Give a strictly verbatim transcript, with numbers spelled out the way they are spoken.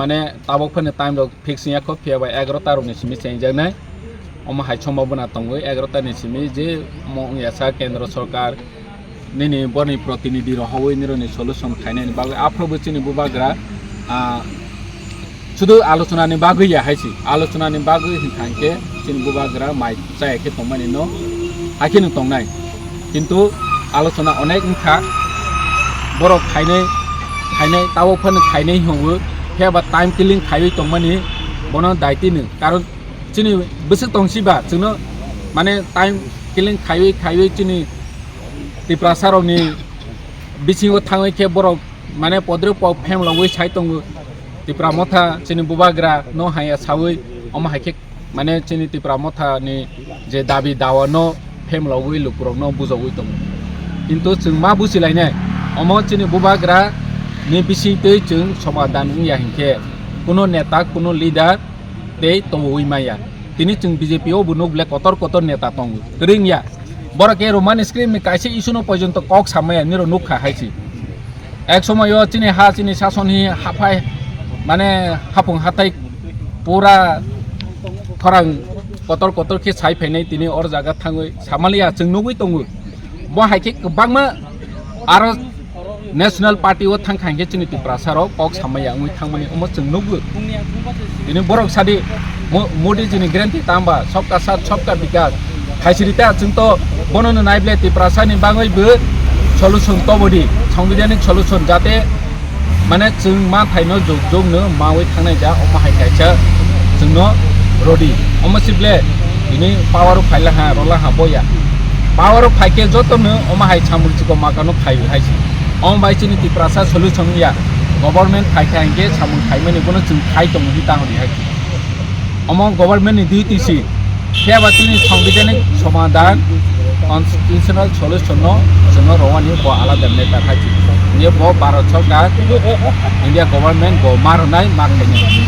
Mane tabok phano time rok fix wngya kho, phiya ba egarota rok ni simi chengjaknai. Omo hai sombhabona tongwi egarota ni simi je mo wngya sa kendro sorkar nini borni protinidhi rok hoi nironi solution khainani bagwi aphuru bo chini bubagra, ah, sudu alochona ni bagwi ya hai si, alochona ni bagwi hinkha hinkhe chini bubagra mai chaya khe tongmani no hai kheno tongnai. Kintu alochona onek wngkha, borok khainai, khainai, tabok phano khainai hwnwi, phiya ba time killing khaiwi tongmani bono daitino. Karon chini bwswk tongsi ba chwngno mane time killing khaiwi khaiwi chini Tiprasa rokni bisingo thangwi khe borok mane podre pok phemlogwi sai tongo. Tipra Motha chini bubagra no haya sawi omo hai khe mane chini Tipra Motha ni je dabi dawa no phemlogwi lukurok no bujogwi tongo. Kintu chwng ma bujilainai, omo chini bubagra ni bising twi chwng somadan wngya hinkhe kuno neta, kuno leader tei tobowi maya. Tini chwng B J P o bo nuk ble kotor kotor neta tongo, kwrwng ya. Borok ke Roman script ni kaisa issue no porjonto kok samaya niro nukha hai si. Ek somoyo chini ha, chini sason hi haphai, mane hapung hatai pura khorang kotor kotor khe sai phainai, tini or jaga thangwi samaliya chwng nugwi tongo. Bo hai khe kwbangma aro National Party o thang kha hinkhe chini Tiprasa rok kok samaya wngwi thangmani omo chwng nukgo. Tini borok sadi Mo-, Modi jini guarantee tamba, "Sabka Saath, Sabka Vikas." Hai siri ta chwng to bono no nai ble Tiprasa ni bagwi bo solution to bodi, sangbidhanik solution, jate mane chwng ma thai no jog jog no mawi thangnai ja, omo hai kaisa chwng no rodi. Omo si ble tini power o phaila ha, rola ha, boya. Power o phai khe joto no omo hai samung chiko maka no phai hai si. Omo bai chini Tiprasa solution ya. Government phai kha hinkhe samung khaimani bono chwng khai tongo hi ta hwnwi hai. Omo government ni duty si. Phiya ba chini sangbidhanik somadan, constitutional solution no chwngno rowani bo alada matter hai si. Ye bo Bharat Sarkar, India government bo ma rwnai, ma khainai.